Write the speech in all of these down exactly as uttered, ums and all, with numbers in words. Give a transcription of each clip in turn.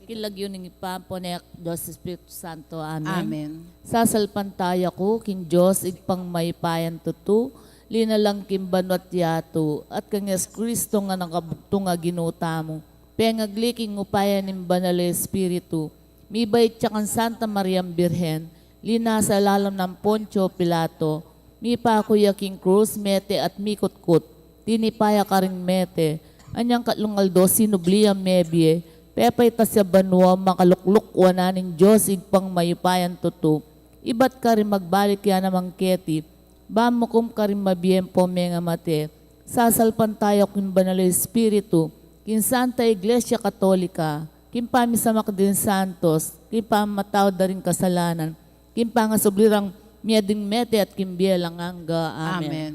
King lagyu ning Ibpa, ampo ning Anak, Dios Espiritu Santo. Amen. Amen. Sasalpantaya ku king Dios, Ibpang mayupayang tutu, linalang king banua't yatu, at kang Jesucristo a anak a bugtung a Ginu tamu, pengagli king upaya ning Banal a Espiritu, mibait ya kang Santa Mariang Birhen, linasa lalam nang Poncio Pilato, mipaku ya king krus, mete at mikutkut, tinipa ya karing mete, anyang katlung aldo sinubli yang mebie, pepaitas ya banua, makalukluk wanan ning Dios Ibpang mayupayang tutu, ibat karin magbalik ya naman keti, ban mukum karing mabie ampong mengamate. Sasalpantaya ku king Banal a Espiritu, king Santa Iglesia Katolika, king pamisamak ding santos, king pamamatawad da ring kasalanan, king pangasubli rang mie ding mete at king bie alang angga. Amen. Amen.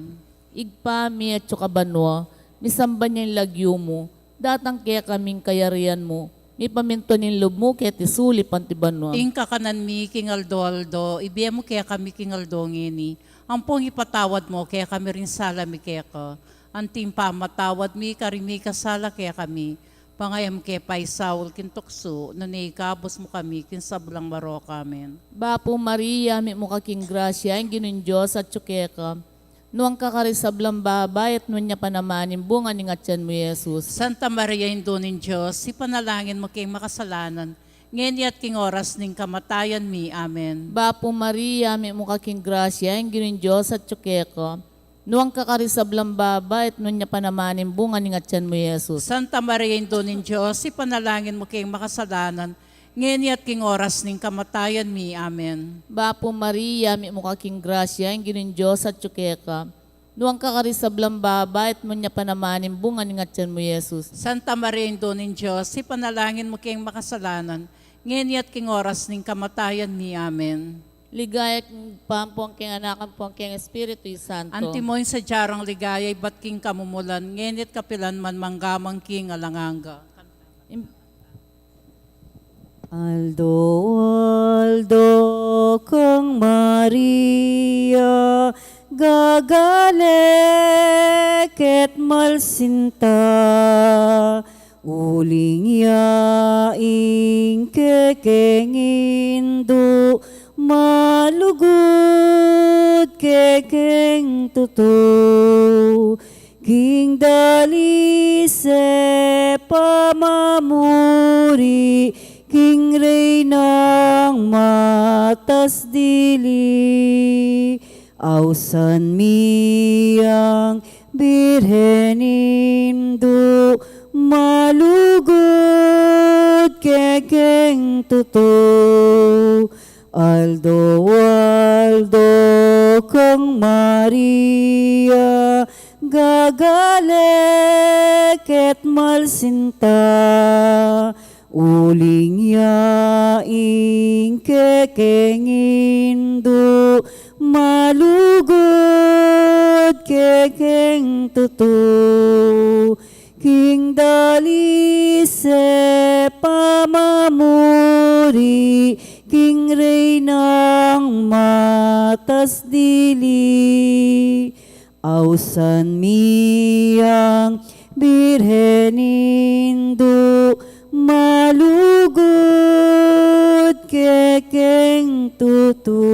Ibpa mi atsu ka banua, misamban ya ing lagyu mu, datang kekami ing kayarian mu, mipamintuan ing lub mu keti sulip anti banua. Ing kakanan mi king aldo-aldo, ibie mu kekami king aldo ngeni, ampong ipatawad mu kekami ring sala mi keka, anti ing pamamatawad mi karing mikasala kekami, pangayam ke paisaul king tuksu, nune ikabus mu kami king sablang marok. Amen. Bapu Maria, mitmu ka king grasya, ing Ginung Dios atsu keka. Nuan ka karing sablang babai, at nuan ya pa naman ing bunga ning atyan mu, Jesus. Santa Maria, Indu ning Dios, ipanalangin mu keng makasalanan, ngeni at king oras ning kamatayan mi. Amen. Bapu Maria, mitmu ka king grasya, ing Ginung Dios atsu keka. Nuan ka karing sablang babai, at nuan ya pa naman ing bunga ning atyan mu, Jesus. Santa Maria, Indu ning Dios, ipanalangin mu keng makasalanan, ngeni at king oras ning kamatayan mi. Amen. Bapu Maria, mitmu ka king grasya, ing Ginung Dios atsu keka. Nuan ka karing sablang babai, at nuan ya pa naman ing bunga ning atyan mu, Jesus. Santa Maria, Indu ning Dios, ipanalangin mu keng makasalanan, ngeni at king oras ning kamatayan mi. Amen. Ligaya king Ibpa, ampong keng Anak, ampong keng Espiritu Santo. Antimo ing sadya rang ligaya ibat king kamumulan, ngeni at kapilan man, mangga man king alang angga. Im- Aldo-aldo kang Maria, gagale ket malsinta, uling ya ing kekeng Indu, malugud kekeng tutu, king dalise pamamuri, king Reynang matas dili. Ausan mi yang Birhen Indu, malugud kekeng tutu, aldo-aldo kang Maria, gagale ket malsinta, uling ya ing kekeng Indu, malugud kekeng tutu, king dalise pamamuri, king Reynang matas dili. Ausan mi yang Birhen Indu, malugud kekeng tutu.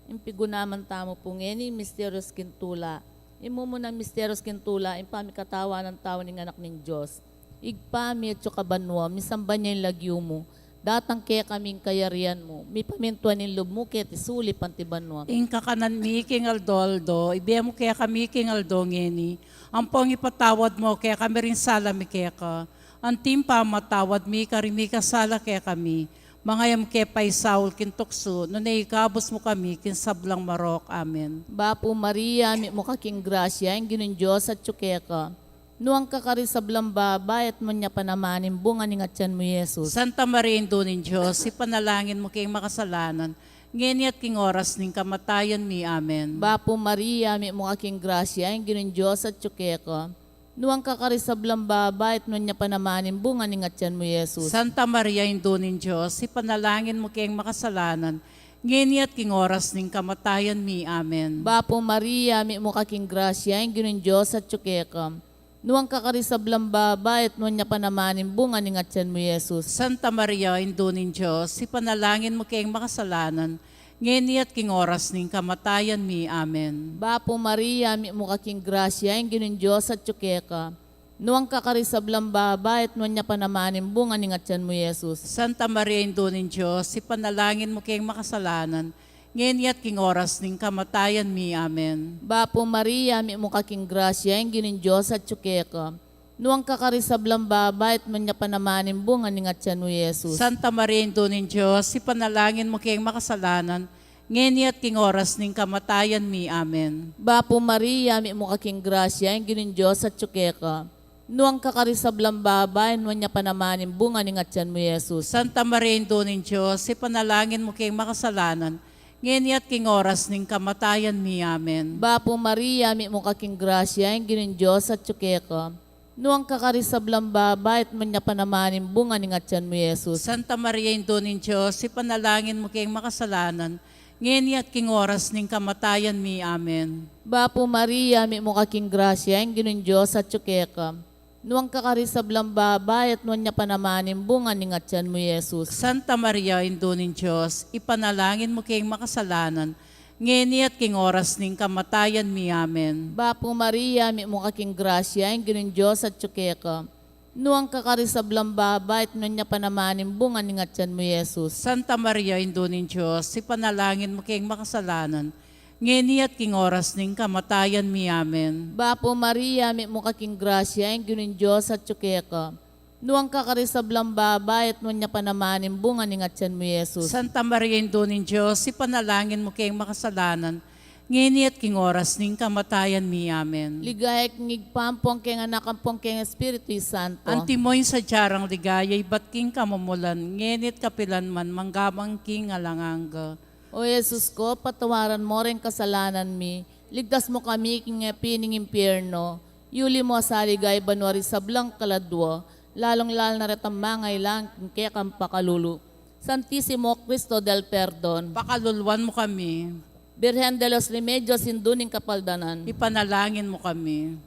Ing pigunaman tamu pu ngeni, misterios king tula. Ing mumunang misterios king tula, ing pamikatawan nang tau ning Anak ning Dios. Ibpa mi atsu ka banua, misamban ya ing lagyu mu. Datang kekami ing kayarian mu. Mipamintuan ing lub mu keti sulip anti banua. Ing kakanan mi king aldo-aldo, ibie mu kekami king aldo ngeni. Ampong ipatawad mu kekami ring sala mi keka, anti ing pamamatawad mi karing mikasala kekami. Manga e mu ke paisaul king tuksu, nune ikabus mu kami king sablang marok. Amen. Bapu Maria, mitmu ka king grasya, ing Ginung Dios atsu keka. Nuan ka karing sablang babai, at nuan ya pa naman ing bunga ning atyan mu, Jesus. Santa Maria, Indu ning Dios, ipanalangin mu keng makasalanan, ngeni at king oras ning kamatayan mi. Amen. Bapu Maria, mitmu ka king grasya, ing Ginung Dios atsu keka. Nuan ka karing sablang babai, at nuan ya pa naman ing bunga ning atyan mu, Jesus. Santa Maria, Indu ning Dios, ipanalangin mu keng makasalanan, ngeni at king oras ning kamatayan mi. Amen. Bapu Maria, mitmu ka king grasya, ing Ginung Dios atsu keka. Nuan ka karing sablang babai, at nuan ya pa naman ing bunga ning atian mu, Jesus. Santa Maria, Indu ning Dios, ipanalangin mu keng makasalanan, ngeni at king oras ning kamatayan mi. Amen. Bapu Maria, mitmu ka king grasya, ing Ginung Dios atyu keka. Nuan ka karing sablang babai, at nuan ya pa naman ing bunga ning atian mu, Jesus. Santa Maria, Indu ning Dios, ipanalangin mu keng makasalanan, ngeni at king oras ning kamatayan mi. Amen. Bapu Maria, mitmu ka king grasya, ing Ginung Dios atyu keka. Nuan ka karing sablang babai, at nuan ya pa naman ing bunga ning atian mu, Jesus. Santa Maria, Indu ning Dios, ipanalangin mu keng makasalanan, ngeni at king oras ning kamatayan mi. Amen. Bapu Maria, mitmu ka king grasya, ing Ginung Dios atyu keka. Nuan ka karing sablang babai, nuan ya pa naman ing bunga ning atian mu, Jesus. Santa Maria, Indu ning Dios, ipanalangin mu keng makasalanan, ngeni at king oras ning kamatayan mi. Amen. Bapu Maria, mitmu ka king grasya, ing Ginung Dios atyu keka. Nuan ka karing sablang babai, at nuan ya pa naman ing bunga ning atian mu, Jesus. Santa Maria, Indu ning Dios, ipanalangin mu keng makasalanan, ngeni at king oras ning kamatayan mi. Amen. Bapu Maria, mitmu ka king grasya, ing Ginung Dios atyu keka. Nuan ka karing sablang babai, at nuan ya pa naman ing bunga ning atian mu, Jesus. Santa Maria, Indu ning Dios, ipanalangin mu keng makasalanan, ngeni at king oras ning kamatayan mi. Amen. Bapu Maria, mitmu ka king grasya, ing Ginung Dios atyu keka. Nuan ka karing sablang babai, at nuan ya pa naman ing bunga ning atian mu, Jesus. Santa Maria, Indu ning Dios, ipanalangin mu keng makasalanan, ngeni at king oras ning kamatayan mi. Amen. Bapu Maria, mitmu ka king grasya, ing Ginung Dios atyu keka. Nuan ka karing sablang babai, at nuan ya pa naman ing bunga ning atian mu, Jesus. Santa Maria, Indu ning Dios, ipanalangin mu keng makasalanan, ngeni at king oras ning kamatayan mi. Amen. Ligaya king Ibpa, ampon keng Anak, ampon keng Espiritu Santo. Antimo ing sadya rang ligaya, ibat king kamumulan, ngeni at kapilan man, mangga man king alang angga. O Jesus ko, patawaran mo ring kasalanan mi, ligtas mo kami king api ning impyerno, yuli mo sa ligaya banua ring sablang kaladua, lalung-lalu na retang mangailangan king kekang pakalulu. Santisimo Cristo del Perdon, pakaluluan mo kami. Birhen de los Remedios, Indu ning Kapaldanan, ipanalangin mo kami.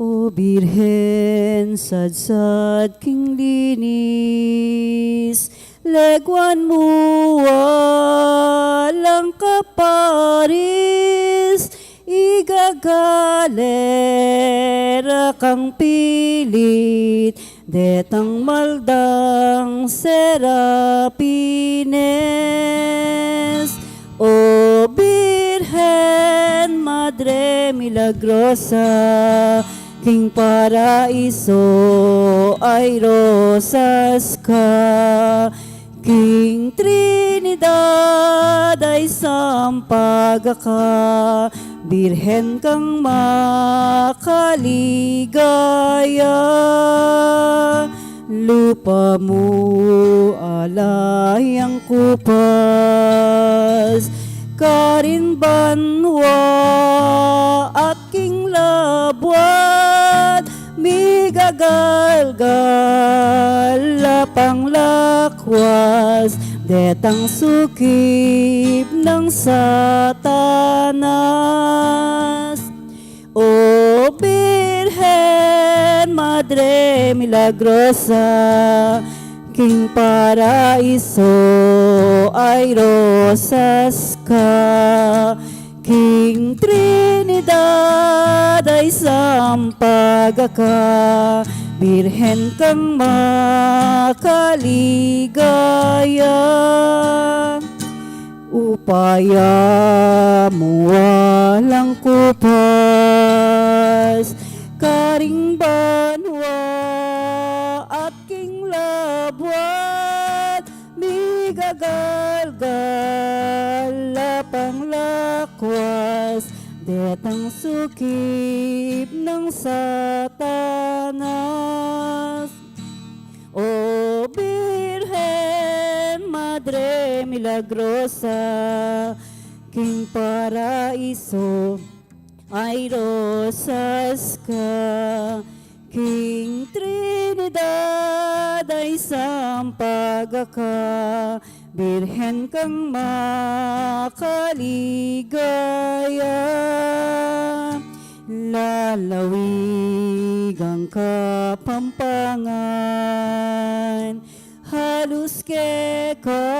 O Birhen, sadsad king linis, leguan mu alang kaparis, igagale ra kang pilit detang maldang serapines. O Birhen Madre Milagrosa, king paraiso ay rosas ka, king Trinidad ay sampaga ka, Birhen kang makaligaya. Lupa mu ala yang kupas, karin banua at king labuad, migagalgal lapang lakwas, detang sukib nang Satanas. O Birhen Madre Milagrosa, king paraiso ay rosas ka, king Trinidad ay sampaga ka, Birhen kang makaligaya. Upaya mu alang kupas, karing banua at king labuad, migagalgal lapang lakwas, detang sukib nang Satanas. O Birhen Madre Milagrosa, king paraiso ay rosas ka, king Trinidad Isang pagaka, Birhen kang makaligaya, lalawig ang Kapampangan, halus keka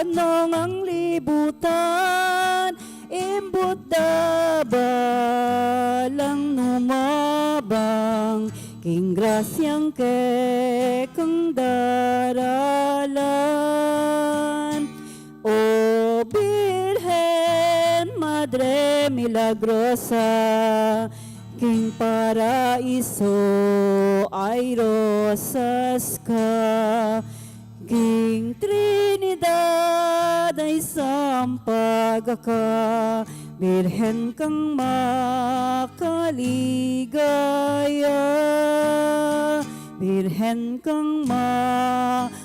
nong ang libutan, imbut da balang numabang, king grasyang kekang daralan. O Birhen Madre Milagrosa, king paraiso ay rosas ka, king Trinidad ay sampaga ka, Birhen kang makaligaya, Birhen kang makaligaya.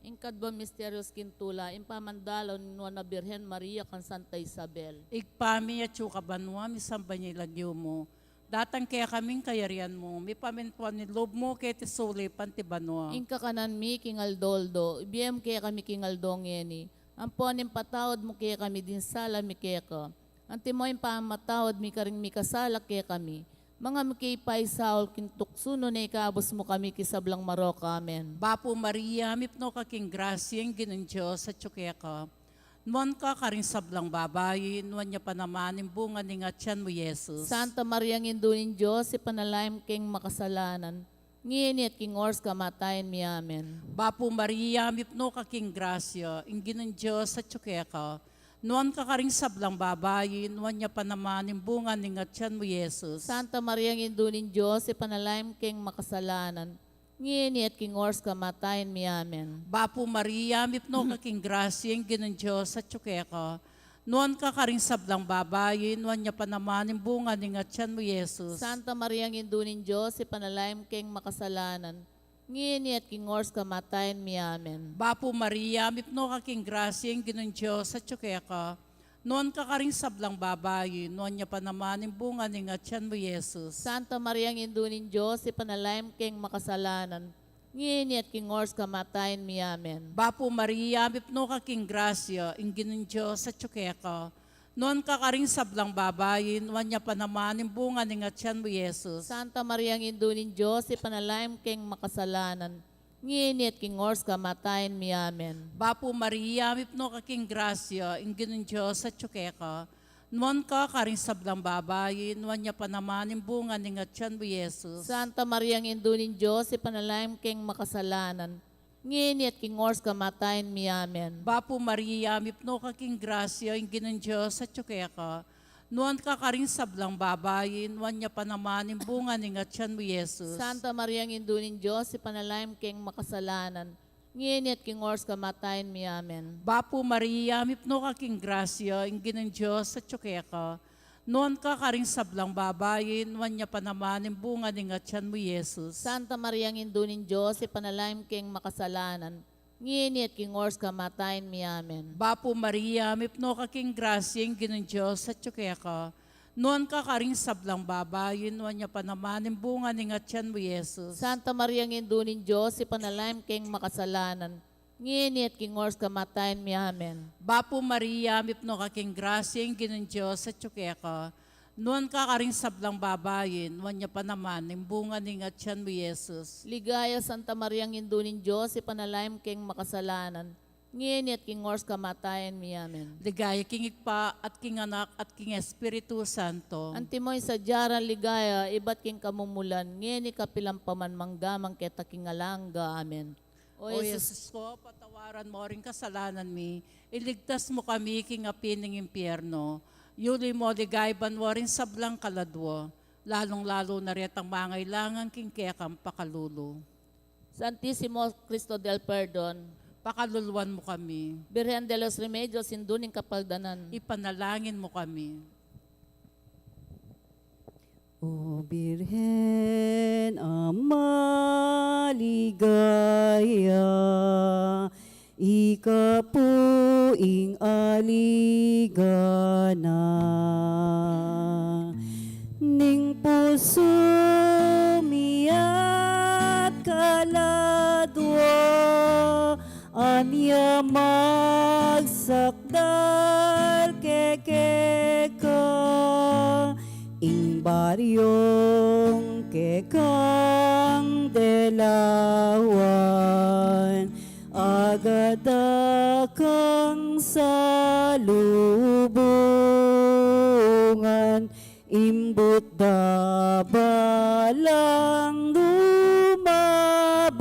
Ing kadwang misteryo king tula, ing pamandalaw ning Nuan a Birhen Maria kang Santa Isabel. Ibpa mi, atsu ka banua, misamban ya ing lagyu mu. Datang kekami ing kayarian mu, mipamintuan ing lub mu keti sulip anti banua. Ing kakanan mi king aldo-aldo, ibie mu kekami king aldo ngeni. Ampon ipatawad mu kekami ding sala mi keka, antimo ing pamamatawad mi karing mikasala kekami. Manga mu ke ipaisaul king tuksu, nune ikabus mu kami king sablang marok. Amen. Bapu Maria, mipnu ka king grasya, ing Ginung Dios atsu keka. Nuan ka karing sablang babai, nuan ya pa naman ing bunga ning atian mu, Jesus. Santa Maria, Indu ning Dios, ipanalangin mu keng makasalanan, ngeni at king oras kamatayan mi. Amen. Bapu Maria, mipnu ka king grasya, ing Ginung Dios atsu keka. Nuan ka karing sablang babai, nuan ya pa naman ing bunga ning atian mu, Jesus. Santa Maria, Indu ning Dios, ipanalangin mu keng makasalanan, ngeni at king oras kamatayan mi. Amen. Bapu Maria, mipnu ka king grasya, ing Ginung Dios atsu keka. Nuan ka karing sablang babai, nuan ya pa naman ing bunga ning atian mu, Jesus. Santa Maria, Indu ning Dios, ipanalangin mu keng makasalanan, ngeni at king oras kamatayan mi. Amen. Bapu Maria, mipnu ka king grasya, ing Ginung Dios atsu keka. Nuan ka karing sablang babai, nuan ya pa naman ing bunga ning atian mu, Jesus. Santa Maria, Indu ning Dios, ipanalangin mu keng makasalanan, ngeni at king oras kamatayan mi. Amen. Bapu Maria, mipnu ka king grasya, ing Ginung Dios atsu keka. Nuan ka karing sablang babai, nuan ya pa naman ing bunga ning atian mu, Jesus. Santa Maria, Indu ning Dios, ipanalangin mu keng makasalanan, ngeni at king oras kamatayan mi. Amen. Bapu Maria, mipnu ka king grasya, ing Ginung Dios atsu keka. Nuan ka karing sablang babai, nuan ya pa naman ing bunga ning atian mu, Jesus. Santa Maria, Indu ning Dios, ipanalangin mu keng makasalanan, ngeni at king oras kamatayan mi. Amen. Bapu Maria, mipnu ka king grasya, ing Ginung Dios atsu keka. Nuan ka karing sablang babai, nuan ya pa naman ing bunga ning atian mu, Jesus. Santa Maria, Indu ning Dios, ipanalangin mu keng makasalanan, ngeni at king oras kamatayan mi. Amen. Bapu Maria, mipnu ka king grasya, ing Ginung Dios atsu keka. Nuan ka karing sablang babai, nuan ya pa naman ing bunga ning atian mu, Jesus. Santa Maria, Indu ning Dios, ipanalangin mu keng makasalanan, ngeni at king oras kamatayan mi. Amen. Bapu Maria, mipnu ka king grasya, ing Ginung Dios atsu keka. Nuan ka karing sablang babai, nuan ya pa naman ing bunga ning atian mu, Jesus. Santa Maria, Indu ning Dios, ipanalangin mu keng makasalanan, ngeni at king oras kamatayan mi. Amen. Bapu Maria, mipnu ka king grasya, ing Ginung Dios atsu keka. Nuan ka karing sablang babai, nuan ya pa naman ing bunga ning atian mu, Jesus. Ligaya, Santa Maria, Indu ning Dios, ipanalangin mu keng makasalanan, ngeni at king oras kamatayan mi. Amen. Ligaya king Ibpa, at king Anak, at king Espiritu Santo. Antimo ing sadya rang ligaya ibat king kamumulan, ngeni kapilan pa man, mangga man keta king alang angga. Amen. O Jesus ko, patawaran mo ring kasalanan mi, iligtas mo kami king api ning impyerno, yuli mo ligaya banua ring sablang kaladua, lalung-lalu na retang mangailangan king kekang pakalulu. Santisimo Cristo del Perdon, pakaluluan mo kami. Birhen de los Remedios, Indu ning Kapaldanan, ipanalangin mo kami. O Birhen a maligaya, ika pu ing aliganan. miat kaladwa, anya magsakdal kekeka, ing baryong kekang delawan, agad da kang salubungan, imbut da balang lumabang,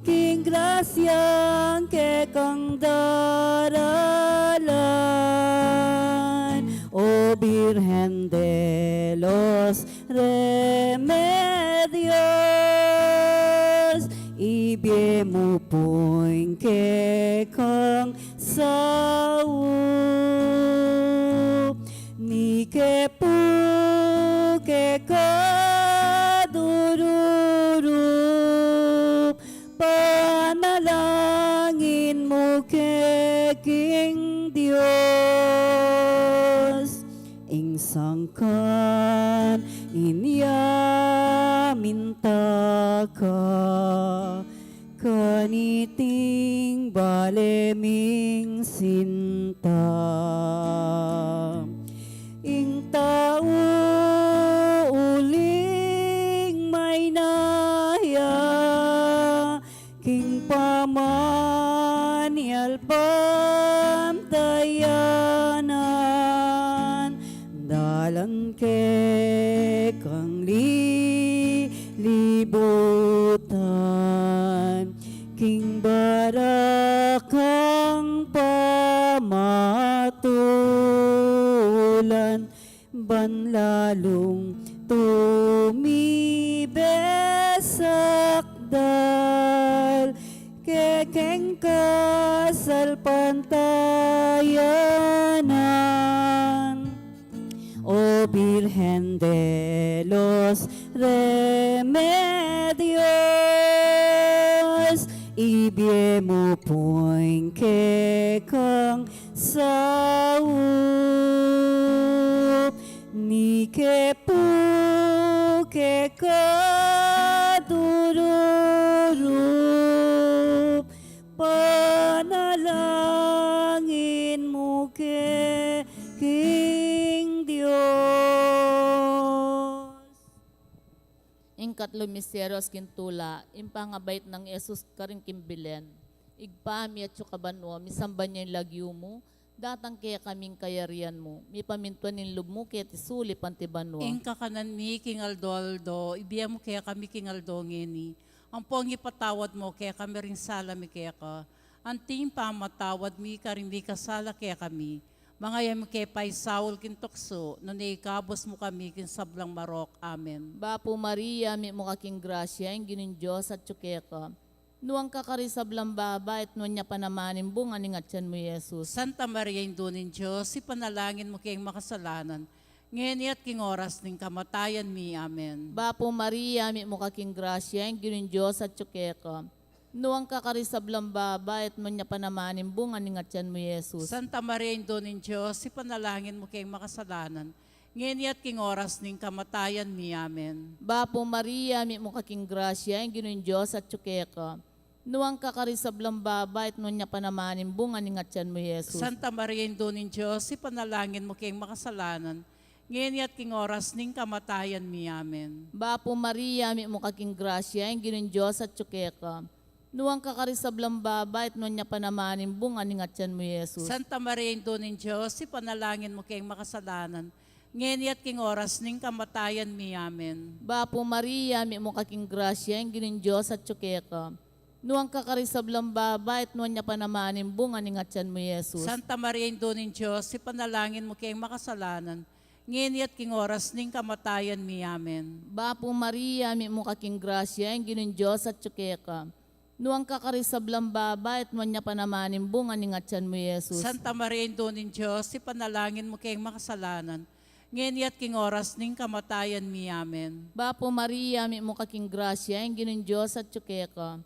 king grasyang kekang daralan, O Birhen de los Remedios, ibie mu pu ing kekang saup, ni ke pu keka dururup, panalangin mu ke king Dios. Ing sangkan inya minta ka, kaniting bale ming sinta. Ing tau uling maynaya, king pamanyalpam dayanan, dalan kekang lilibutan, king barakang pamatulan, ban lalung tumibe sakdal kekeng kasalpantayanan. O Birhen de los Remedios, ibie mu pu ing kekang saup, ni ke pu keka dururup, panalangin mu ke king Dios. Ing katlu misteryos king tula, ing pangabait nang Jesus karin king Belen. Ibpa mi, atsu ka banua, misamban ya ing lagyu mu, datang kekami ing kayarian mu, mipamintuan ing lub mu keti sulip anti banua. Ing kakanan mi king aldo-aldo, ibie mu kekami king aldo ngeni. Ampong ipatawad mu kekami ring sala mi keka, anti ing pamamatawad mi karing mikasala kekami. Manga e mu ke paisaul king tuksu, nune ikabus mu kami king sablang marok. Amen. Bapu Maria, mitmu ka king grasya, ing Ginung Dios atsu keka. Nuan ka karing sablang babai, at nuan ya pa naman ing bunga ning atyan mu, Jesus. Santa Maria, Indu ning Dios, ipanalangin mu keng makasalanan, ngeni at king oras ning kamatayan mi. Amen. Bapu Maria, mitmu ka king grasya, ing Ginung Dios atsu keka. Nuan ka karing sablang babai, at nuan ya pa naman ing bunga ning atyan mu, Jesus. Santa Maria, Indu ning Dios, ipanalangin mu keng makasalanan, ngeni at king oras ning kamatayan mi. Amen. Bapu Maria, mitmu ka king grasya, ing Ginung Dios atsu keka. Nuan ka karing sablang babai, at nuan ya pa naman ing bunga ning atyan mu, Jesus. Santa Maria, Indu ning Dios, ipanalangin mu keng makasalanan, ngeni at king oras ning kamatayan mi. Amen. Bapu Maria, mitmu ka king grasya, ing Ginung Dios atsu keka. Nuan ka karing sablang babai, at nuan ya pa naman ing bunga ning atyan mu, Jesus. Santa Maria, Indu ning Dios, ipanalangin mu keng makasalanan, ngeni at king oras ning kamatayan mi. Amen. Bapu Maria, mitmu ka king grasya, ing Ginung Dios atsu keka. Nuan ka karing sablang babai, at nuan ya pa naman ing bunga ning atyan mu, Jesus. Santa Maria, Indu ning Dios, ipanalangin mu keng makasalanan, ngeni at king oras ning kamatayan mi. Amen. Bapu Maria, mitmu ka king grasya, ing Ginung Dios atsu keka. Nuan ka karing sablang babai, at nuan ya pa naman ing bunga ning atyan mu, Jesus. Santa Maria, Indu ning Dios, ipanalangin mu keng makasalanan, ngeni at king oras ning kamatayan mi. Amen. Bapu Maria, mitmu ka king grasya, ing Ginung Dios atsu keka.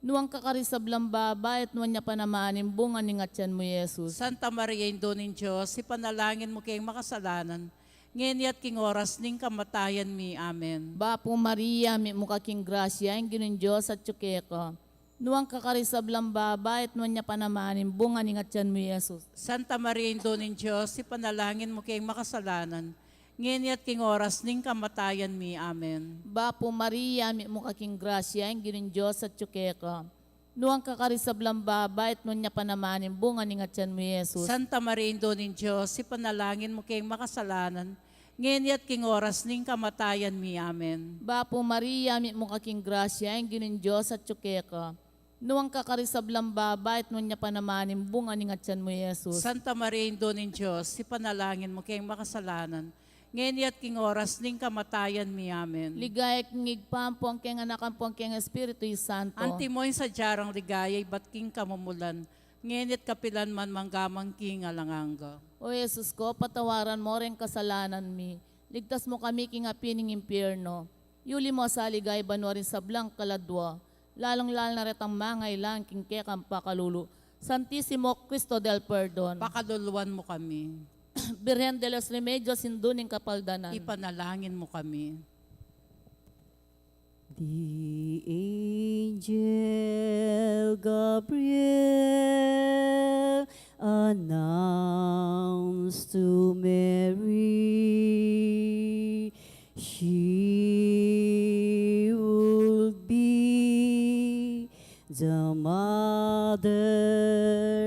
Nuan ka karing sablang babai, at nuan ya pa naman ing bunga ning atyan mu, Jesus. Santa Maria, Indu ning Dios, ipanalangin mu keng makasalanan, ngeni at king oras ning kamatayan mi. Amen. Bapu Maria, mitmu ka king grasya, ing Ginung Dios atyu keka. Nuan ka karing sablang babai, at nuan ya pa naman ing bunga ning atyan mu, Jesus. Santa Maria, Indu ning Dios, ipanalangin mu keng makasalanan, ngeni at king oras ning kamatayan mi. Amen. Bapu Maria, mitmu ka king grasya, ing Ginung Dios atyu keka. Nuan ka karing sablang babai, at nuan ya pa naman ing bunga ning atyan mu, Jesus. Santa Maria, Indu ning Dios, ipanalangin mu keng makasalanan, ngeni at king oras ning kamatayan mi. Amen. Bapu Maria, mitmu ka king grasya, ing Ginung Dios atyu keka. Nuan ka karing sablang babai, at nuan ya pa naman ing bunga ning atyan mu, Jesus. Santa Maria, Indu ning Dios, ipanalangin mu keng makasalanan, ngeni at king oras ning kamatayan mi. Amen. Ligaya king Ibpa, ampo king Anak, ampo king Espiritu Santo. Antimo ing sadya rang ligaya ibat king kamumulan, ngeni at kapilan man, mangga man king alang angga. O Jesus ko, patawaran mo ring kasalanan mi, ligtas mu kami king api ning impyerno, yuli mu sa king ligaya banua ring sablang kaladua, lalung-lalu na retang mangailangan king kekang pakalulu. Santisimo Cristo del Perdon, pakaluluan mu kami. Birhen de los Remedios, Indu ning Kapaldanan, ipanalangin mu kami. The angel Gabriel announced to Mary she would be the mother,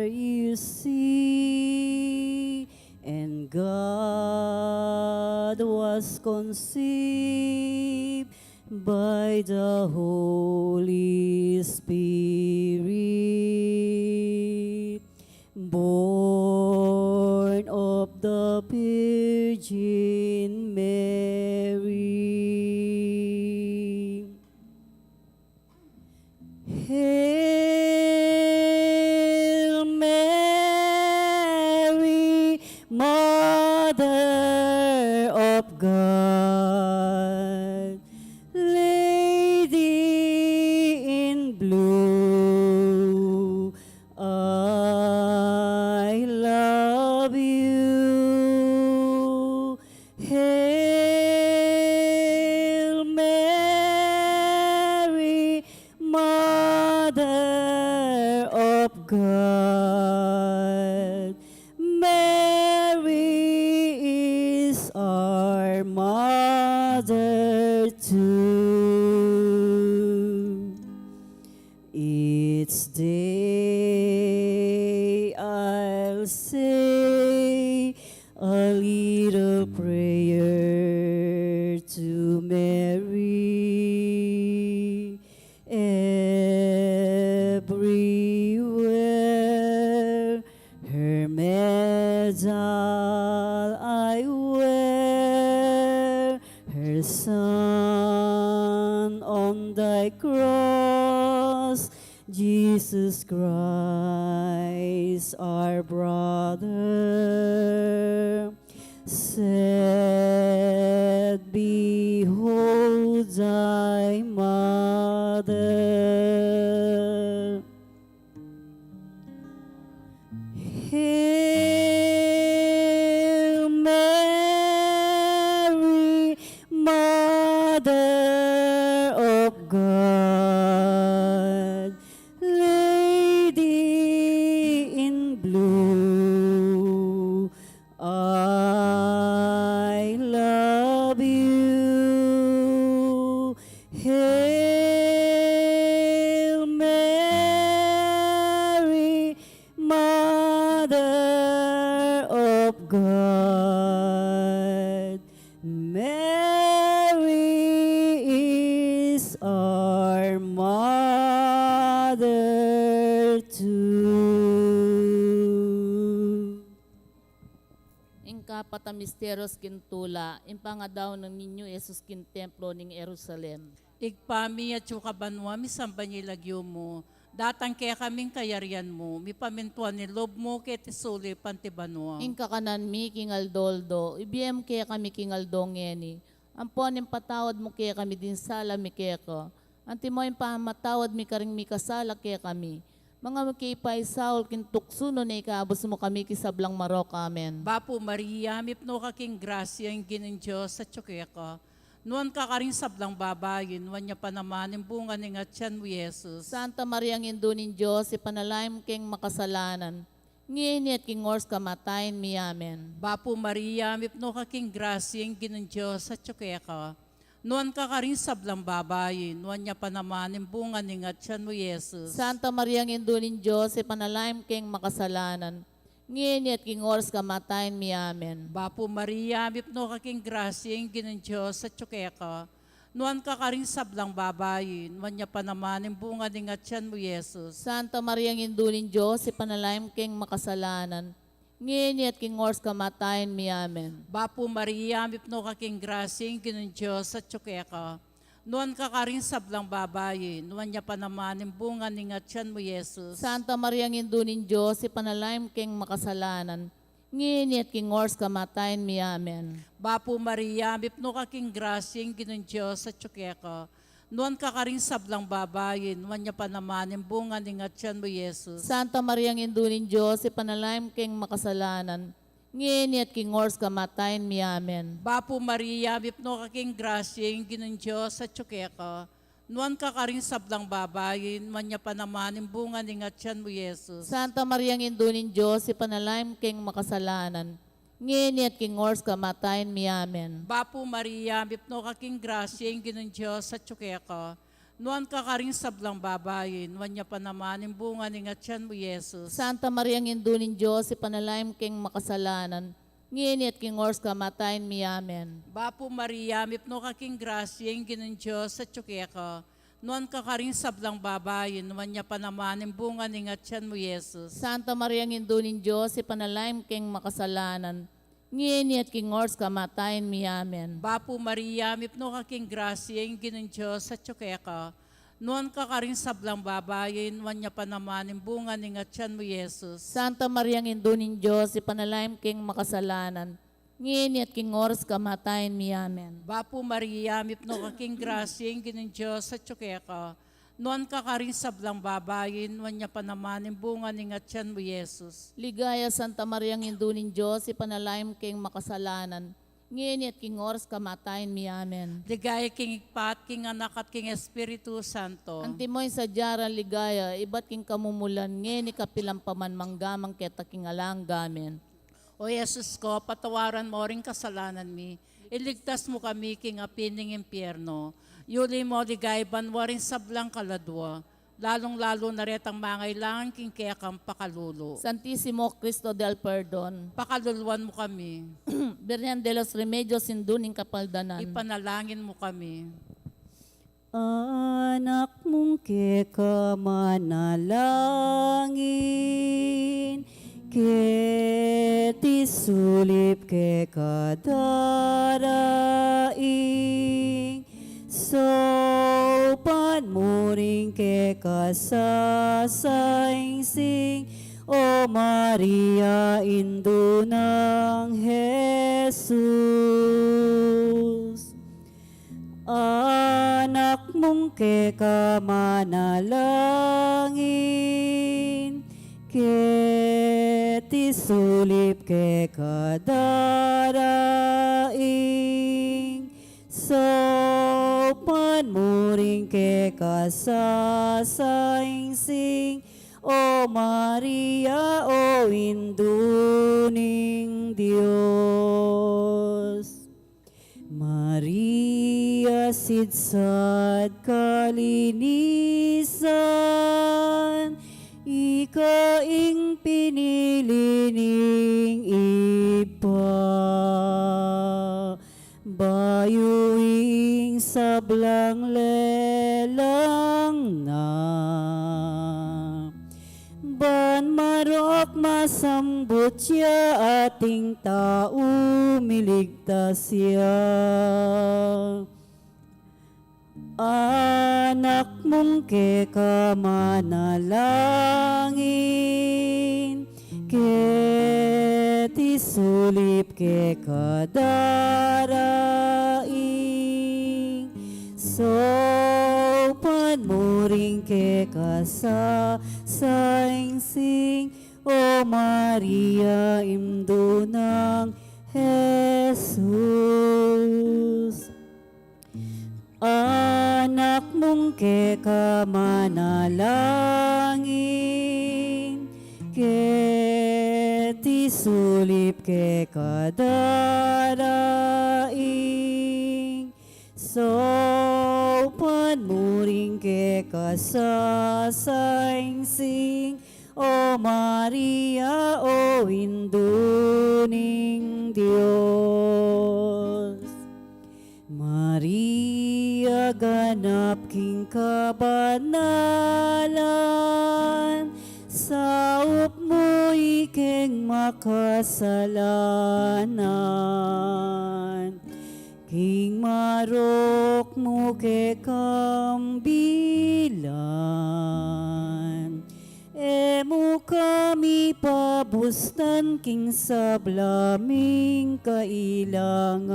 you see, and God was conceived by the Holy Spirit, born of the Virgin Mary. Hail Mary, Mother of God, Lady in Blue, I love you. Hail Mary, Mother of God, Mary is our mother too. Each day I'll say a little prayer to Mary. Everywhere her medal I wear, her son on thy cross, Jesus Christ, our brother, set, behold thy mother. Hail Mary, Mother of God, Lady in Blue, I love you. Hail Mary, Mother of God, Mary is our mother too. Ing kapat a misteryos king tula, ing pangadaun nang Niñu Jesus king templo ning Jerusalem. Ibpa mi, atsu ka banua, misamban ya ing lagyu mu, datang kekami ing kayarian mu, mipamintuan ing lub mu keti sulip anti banua. Ing kakanan mi king aldo-aldo ibie mu kekami king aldo ngeni, ampo ipatawad mu kekami ding sala mi keka, antimo ing pamamatawad mi karing mikasala kekami. Manga mukipaisaul king tuksu, nune ikabus mu kami king sablang marok. Amen. Bapu Maria, mipnu ka king grasya, ing Ginung Dios atyu keka. Nuan ka karing sablang babai, nuan ya pa naman ing bunga ning atyan mu, Jesus. Santa Maria, Indu ning Dios, ipanalangin mu keng makasalanan, ngeni at king oras kamatayan mi. Amen. Bapu Maria, mipnu ka king grasya, ing Ginung Dios atyu keka. Nuan ka karing sablang babai, nuan ya pa naman ing bunga ning atyan mu, Jesus. Santa Maria, Indu ning Dios, ipanalangin mu keng makasalanan, ngeni at king oras kamatayan mi. Amen. Bapu Maria, mipnu ka king grasya, ing Ginung Dios atyu keka. Nuan ka karing sablang babai, nuan ya pa naman ing bunga ning atyan mu, Jesus. Santa Maria, Indu ning Dios, ipanalangin mu keng makasalanan, ngeni at king oras kamatayan mi. Amen. Bapu Maria, mipnu ka king grasya, ing Ginung Dios atyu keka. Nuan ka karing sablang babai, nuan ya pa naman ing bunga ning atyan mu, Jesus. Santa Maria, Indu ning Dios, ipanalangin mu keng makasalanan, ngeni at king oras kamatayan mi. Amen. Bapu Maria, mipnu ka king grasya, ing Ginung Dios atyu keka. Nuan ka karing sablang babai, nuan ya pa naman ing bunga ning atyan mu, Jesus. Santa Maria, Indu ning Dios, ipanalangin mu keng makasalanan, ngeni at king oras kamatayan mi. Amen. Bapu Maria, mipnu ka king grasya, ing Ginung Dios atyu keka. Nuan ka karing sablang babai, nuan ya pa naman ing bunga ning atyan mu, Jesus. Santa Maria, Indu ning Dios, ipanalangin mu keng makasalanan, ngeni at king oras kamatayan mi. Amen. Bapu Maria, mipnu ka king grasya, ing Ginung Dios atyu keka. Nuan ka karing sablang babai, nuan ya pa naman ing bunga ning atyan mu, Jesus. Santa Maria, Indu ning Dios, ipanalangin mu keng makasalanan, ngeni at king oras kamatayan mi. Amen. Bapu Maria, mipnu ka king grasya, ing Ginung Dios atyu keka. Nuan ka karing sablang babai, nuan ya pa naman ing bunga ning atyan mu, Jesus. Santa Maria, Indu ning Dios, ipanalangin mu keng makasalanan, ngeni at king oras kamatayan mi. Amen. Bapu Maria, mipnu ka king grasya, ing Ginung Dios atyu keka. Nuan ka karing sablang babai, nuan ya pa naman ing bunga ning atyan mu, Jesus. Santa Maria, Indu ning Dios, ipanalangin mu keng makasalanan, ngeni at king oras kamatayan mi. Amen. Bapu Maria, mipnu ka king grasya, ing Ginung Dios atyu keka. Nuan ka karing sablang babai, nuan ya pa naman ing bunga ning atyan mu, Jesus. Ligaya, Santa Maria, Indu ning Dios, ipanalangin mu keng makasalanan, ngeni at king oras kamatayan mi. Amen. Ligaya king Ibpa, king Anak, at king Espiritu Santo. Antimo ing sadya rang ligaya, ibat king kamumulan, ngeni kapilan pa man, mangga man keta king alang angga. Amen. O Jesus ko, patawaran mo ring kasalanan mi, iligtas mu kami king api ning impyerno, yuli mo king banua ring sablang kaladua, lalung-lalu na retang mangailangan king kekang pakalulu. Santisimo Cristo del Perdon, pakaluluan mu kami. Birhen de los Remedios, Indu ning Kapaldanan, ipanalangin mu kami. Anak mung keka manalangin, keti sulip keka daraing, saupan mu ring keka sasaingsing, O Maria, Indu nang Jesus. Anak mung keka manalangin, keti sulip keka daraing, saupan mu ring keka sasaingsing, O Maria, O Indu ning Dios. Maria, sidsad kalinisan, ika ing pinili ning Ibpa, bayu ing sablang lelang na. Ban marok masambut ya at ing tau miligtas ya. Anak mung keka manalangin, keti sulip keka daraing, saupan muring keka sasaingsing, O Maria, Indu nang Jesus. Anak mung keka manalangin, keti sulip keka daraing, saupan muring keka sasaingsing, O Maria, O Indu ning Dios. Maria, ganap king kabanalan, saup mu ikeng makasalanan, king marok mu kekang bilan, e mu kami pabustan king sabla ming kailangan.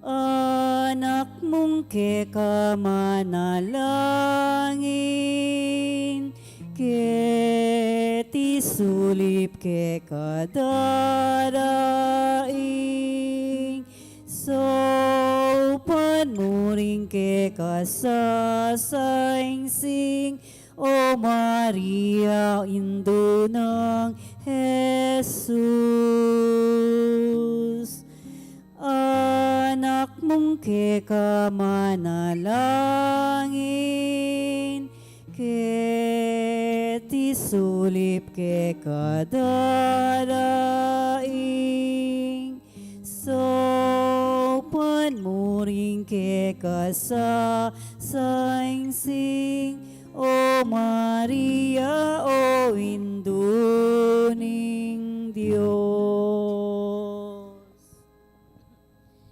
Anak mung keka manalangin, keti sulip keka daraing, saupan muring keka sasaingsing, O Maria, Indu nang Jesus. Anak mung keka manalangin, keti sulip keka daraing, saupan muring keka sasaingsing, O Maria, O Indu ning Dios.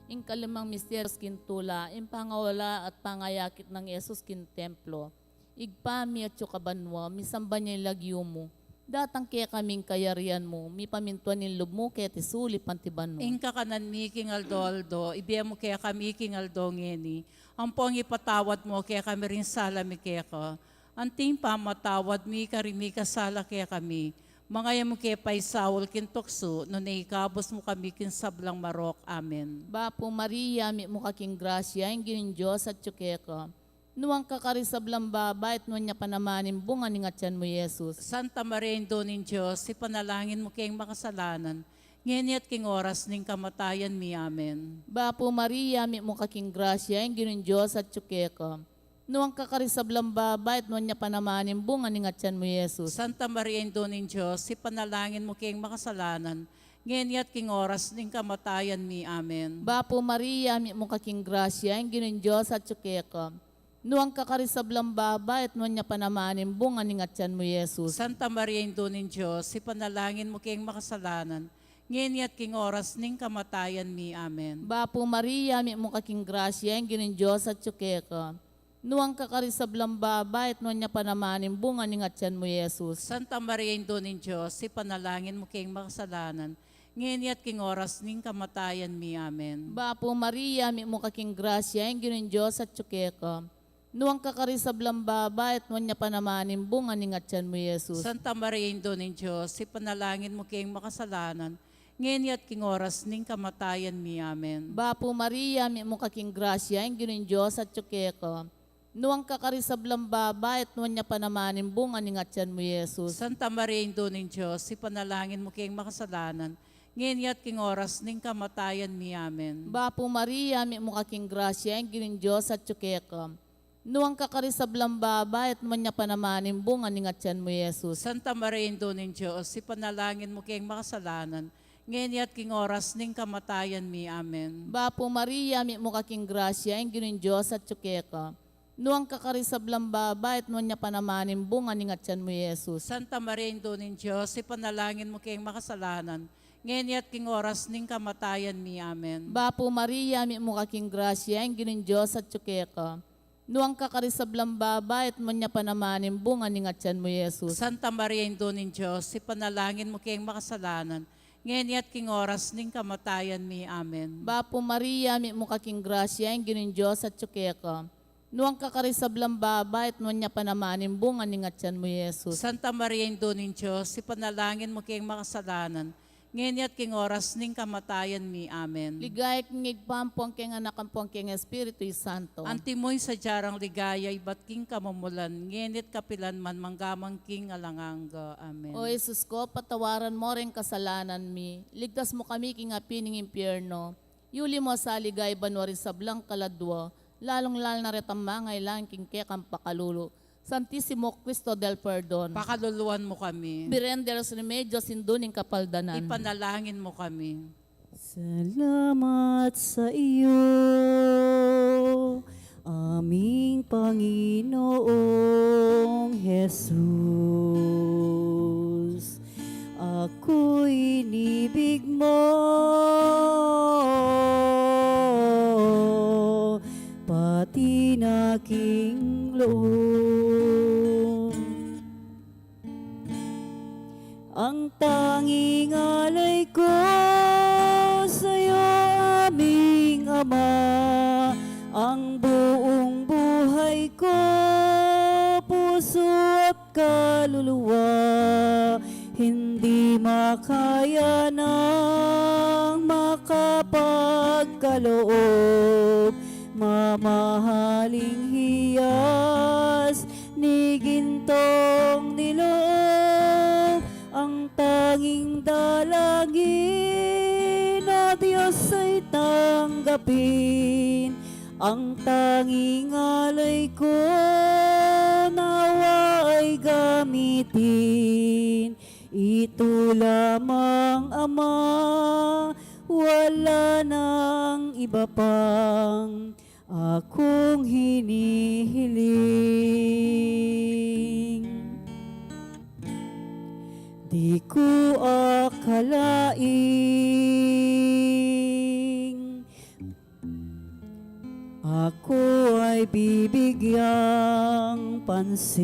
Ing kalimang misteryus king tula, ing pangawala at pangayakit nang Jesus king templo. Ibpa mi atsu ka banua, misamban ya ing lagyu mu. Datang kekami ing kayarian mu, mipamintuan ing lub mu keti sulip anti banua. Ing kakanan mi king aldo-aldo, ibie mu kekami king aldo ngeni. Ampon ipatawad mu kekami ring sala mi keka, anti ing pamamatawad mi karing mikasala kekami. Manga e mu ke paisaul king tuksu, nune ikabus mu kami king sablang marok. Amen. Bapu Maria, mitmu ka king grasya, ing Ginung Dios atsu keka. Nuan ka karing sablang babai, at nuan ya pa naman ing bunga ning atyan mu, Jesus. Santa Maria, Indu ning Dios, ipanalangin mu keng makasalanan, ngeni at king oras ning kamatayan mi. Amen. Bapu Maria, mitmu ka king grasya, ing Ginung Dios atsu keka. Nuan ka karing sablang babai, at nuan ya pa naman ing bunga ning atyan mu, Jesus. Santa Maria, Indu ning Dios, ipanalangin mu keng makasalanan, ngeni at king oras ning kamatayan mi. Amen. Bapu Maria, mitmu ka king grasya, ing Ginung Dios atsu keka. Nuan ka karing sablang babai, at nuan ya pa naman ing bunga ning atyan mu, Jesus. Santa Maria, Indu ning Dios, ipanalangin mu keng makasalanan, ngeni at king oras ning kamatayan mi. Amen. Bapu Maria, mitmu ka king grasya, ing Ginung Dios atsu keka. Nuan ka karing sablang babai, at nuan ya pa naman ing bunga ning atyan mu, Jesus. Santa Maria, Indu ning Dios, ipanalangin mu keng makasalanan, ngeni at king oras ning kamatayan mi. Amen. Bapu Maria, mitmu ka king grasya, ing Ginung Dios atsu keka. Nuan ka karing sablang babai, at nuan ya pa naman ing bunga ning atyan mu, Jesus. Santa Maria, Indu ning Dios, ipanalangin mu keng makasalanan, ngeni at king oras ning kamatayan mi. Amen. Bapu Maria, mitmu ka king grasya, ing Ginung Dios atsu keka. Nuan ka karing sablang babai, at nuan ya pa naman ing bunga ning atyan mu, Jesus. Santa Maria, Indu ning Dios, ipanalangin mu keng makasalanan, ngeni at king oras ning kamatayan mi. Amen. Bapu Maria, mitmu ka king grasya, ing Ginung Dios atsu keka. Nuan ka karing sablang babai, at nuan ya pa naman ing bunga ning atyan mu, Jesus. Santa Maria, Indu ning Dios, ipanalangin mu keng makasalanan, ngeni at king oras ning kamatayan mi. Amen. Bapu Maria, mitmu ka king grasya, ing Ginung Dios atsu keka. Nuan ka karing sablang babai, at nuan ya pa naman ing bunga ning atyan mu, Jesus. Santa Maria, Indu ning Dios, ipanalangin mu keng makasalanan, ngeni at king oras ning kamatayan mi. Amen. Bapu Maria, mitmu ka king grasya, ing Ginung Dios atsu keka. Nuan ka karing sablang babai, at nuan ya pa naman ing bunga ning atyan mu, Jesus. Santa Maria, Indu ning Dios, ipanalangin mu keng makasalanan, ngeni at king oras ning kamatayan mi. Amen. Bapu Maria, mitmu ka king grasya, ing Ginung Dios atyu keka. Nuan ka karing sablang babai, at nuan ya pa naman ing bunga ning atian mu, Jesus. Santa Maria, Indu ning Dios, ipanalangin mu keng makasalanan, ngeni at king oras ning kamatayan mi. Amen. Ligaya king Ibpa, ampon keng Anak, ampon keng Espiritu Santo. Antimo ing sadya rang ligaya ibat king kamumulan, ngeni at kapilan man, mangga man king alang angga. Amen. O Jesus ko, patawaran mo ring kasalanan mi, ligtas mu kami king api ning impyerno, yuli mo sa ligaya banua ring sablang kaladua, lalung-lalu na retang mangailangan king kekang pakalulu. Santisimo Cristo del Perdon, pakaluluan mu kami. Birhen de los Remedios, Indu ning Kapaldanan, ipanalangin mu kami. Salamat sa iyo, aming Panginoong Jesus. Ako'y inibig mo, pati na king loob. Ang tanging alay ko sa'yo, aming Ama, ang buong buhay ko, puso at kaluluwa, hindi makaya ng makapagkaloob, mamahaling hiyas ni gintong niloob, ang tanging dalangin na Diyos ay tanggapin, ang tanging alay ko nawa ay gamitin. Ito lamang, Ama, wala nang iba pang akong hinihiling. Di ko akalaing ako ay bibigyang pansin.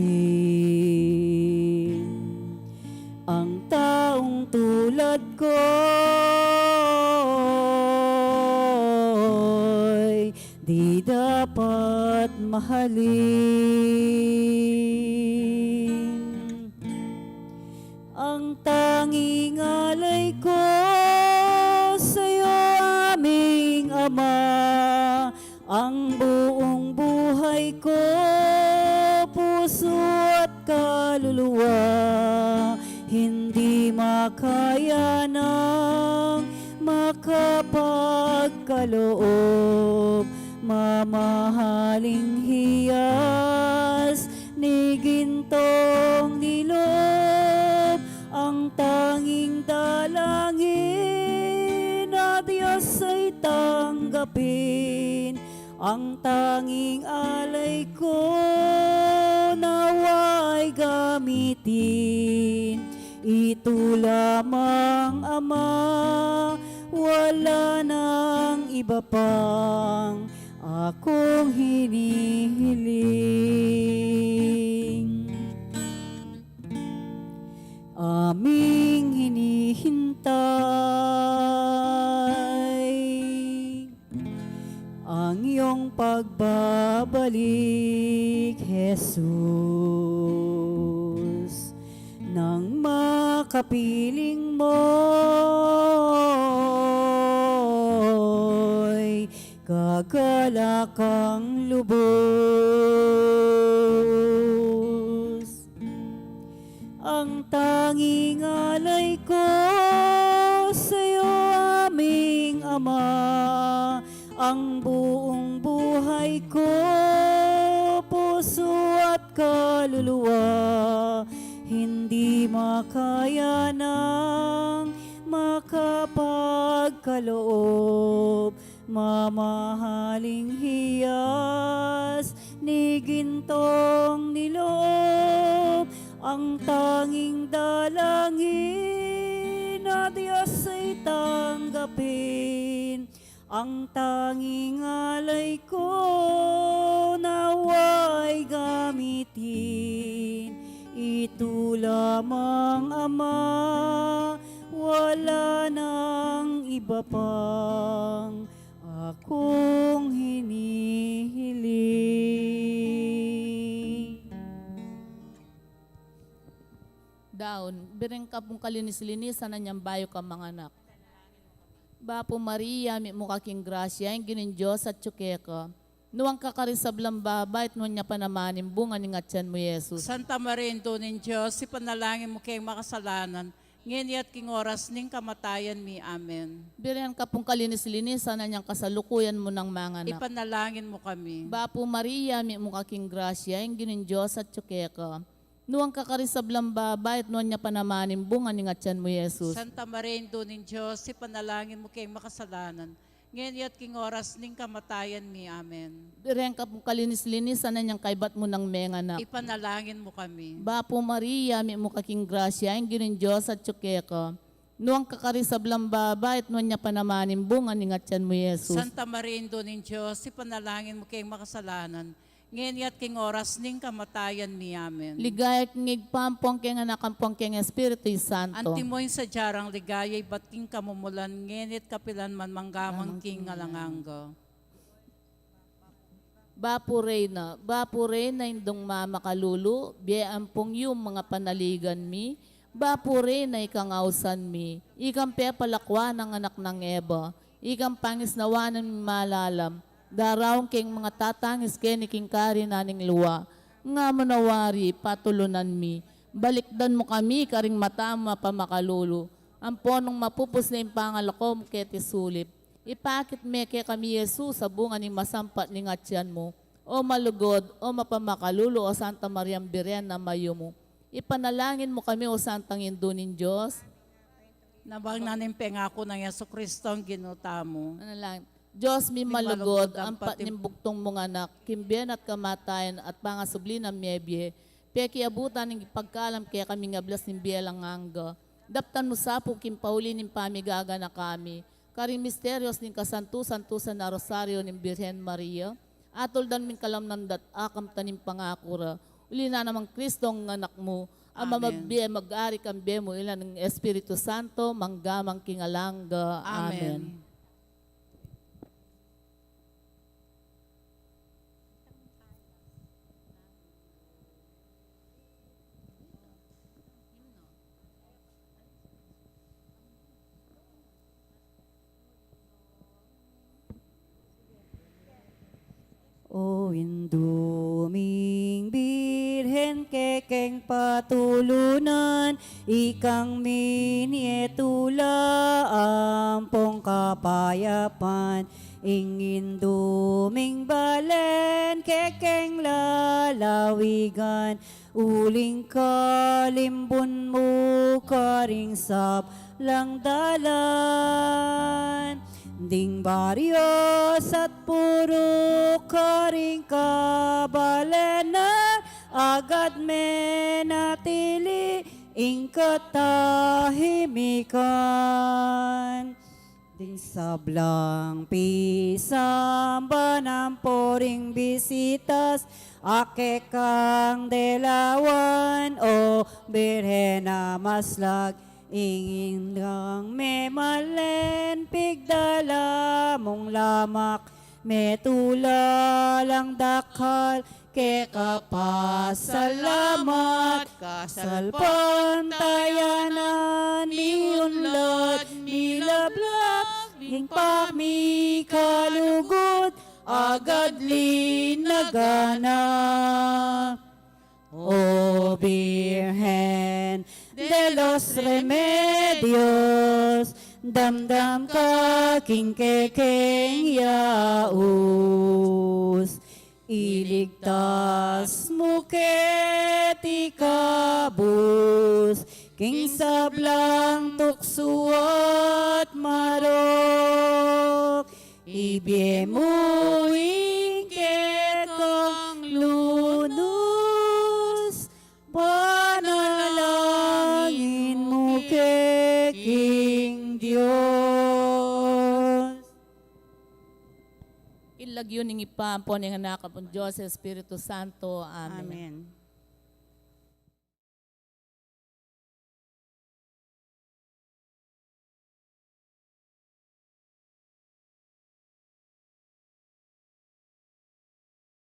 Ang taong tulad ko'y di dapat mahalin. Ang tanging alay ko sa'yo, aming Ama, ang buong buhay ko, puso at kaluluwa, hindi makaya ng makapagkaloob, mamahaling hiyas ni gintong niloob, ang tanging dalangin na Diyos ay tanggapin, ang tanging alay ko nawa ay gamitin. Ito lamang, Ama, wala nang iba pang akong hinihiling. Aming hinihintay ang iyong pagbabalik, Jesus, nang makapiling mo'y kagalakang lubos. Ang tanging alay ko sa'yo, aming Ama, ang buong buhay ko, puso at kaluluwa, hindi makaya ng makapagkaloob, mamahaling hiyas ni gintong niloob, ang tanging dalangin na Diyos ay tanggapin, ang tanging alay ko nawa ay gamitin. Ito lamang, Ama, wala Ala nang iba pang akung hinihiling. Daun, biren ka pung kalinis-linisan a nyang bayu kang manganak. Bapu Maria, mitmu ka king grasya, ing Ginung Dios atyu keka. Nuan ka karing sablang babai, at nuan ya pa naman ing bunga ning atyan mu, Jesus. Santa Maria, Indu ning Dios, ipanalangin mu keng makasalanan, ngeni at king oras ning kamatayan mi. Amen. Biren ka pung kalinis-linisan a nyang kasalukuyan mu nang manganak. Ipanalangin mu kami. Bapu Maria, mitmu ka king grasya, ing Ginung Dios atyu keka. Nuan ka karing sablang babai, at nuan ya pa naman ing bunga ning atyan mu, Jesus. Santa Maria, Indu ning Dios, ipanalangin mu keng makasalanan, ngeni at king oras ning kamatayan mi. Amen. Biren ka pung kalinis-linisan a nyang kaybat mu nang menganak. Ipanalangin mu kami. Bapu Maria, mitmu ka king grasya, ing Ginung Dios atyu keka. Nuan ka karing sablang babai, at nuan ya pa naman ing bunga ning atyan mu, Jesus. Santa Maria, Indu ning Dios, ipanalangin mu keng makasalanan, ngeni at king oras ning kamatayan mi. Amen. Ligaya king Ibpa, ampon keng Anak, ampon keng Espiritu Santo. Antimo ing sadya rang ligaya ibat king kamumulan, ngeni at kapilan man, mangga man king alang angga. Bapu Reyna, Bapu Reyna, Indung mamakalulu, bie ampong yu ing panaligan mi. Bapu Reyna, ikang ausan mi, ikang pepalakuan nang anak nang Eva, ikang pangisnawan ning malalam, daraun keng mangatatangis keni king karinan ning lua. Nga mu na wari, patulunan mi, balikdan mu kami karing mata mu a pamakalulu, ampon nung mapupus na ing pangalako mu keti sulip, ipakit me kekami i Jesus a bunga ning masampat ning atyan mu. O malugud, o mapamakalulu, o Santa Mariang Birhen a mayumu, ipanalangin mu kami, o Santang Indu ning Dios. Nabang na ning pengaku nang Jesucristo a Ginu tamu. Manalangin. Dios mi malugud, ampat ning bugtung mung Anak, king bie na at kamatayan at pangasubli nang mebie, pekiabutan ning ipagkalam kekami ing ablas ning bie alang angga. Daptan mu sa pu king pauli ning pamigaganaka mi karing misterios ning kasantu-santusan a Rosario ning Birhen Maria, atuldan mu ing kalamnan da at akamtan ing pangaku ra, uli na namang Cristo a Anak mu, a mamabie mag-ari kambe mu ilang Espiritu Santo, mangga man king alang angga. Amen. Amen. O Indu ming Birhen, kekeng patulunan, ikang minietula ampong kapayapan, ing Indu ming balen, kekeng lalawigan, uling kalimbun mu karing sablang dalan. Ding baryo at purok karing kabalenan, agad menatili ing katahimikan. Ding sablang pisamban ampo ring bisitas a kekang delawan, o Birhen a maslag, ing indang memalen, pigdala mung lamak, metula lang dakal keka pasalamat, kasalpantayanan miunlad, milablag, ing pamikalugud agad linagana. O Birhen de los Remedios, damdam ka king kekeng yaus. Iligtas mu keti kabus king sablang tuksu at marok. Ibie mu ing kekang lunus, panalangin mu ke king Dios. King lagyu ning Ibpa, ampo ning Anak, ampon Dios Espiritu Santo. Amen. Amen.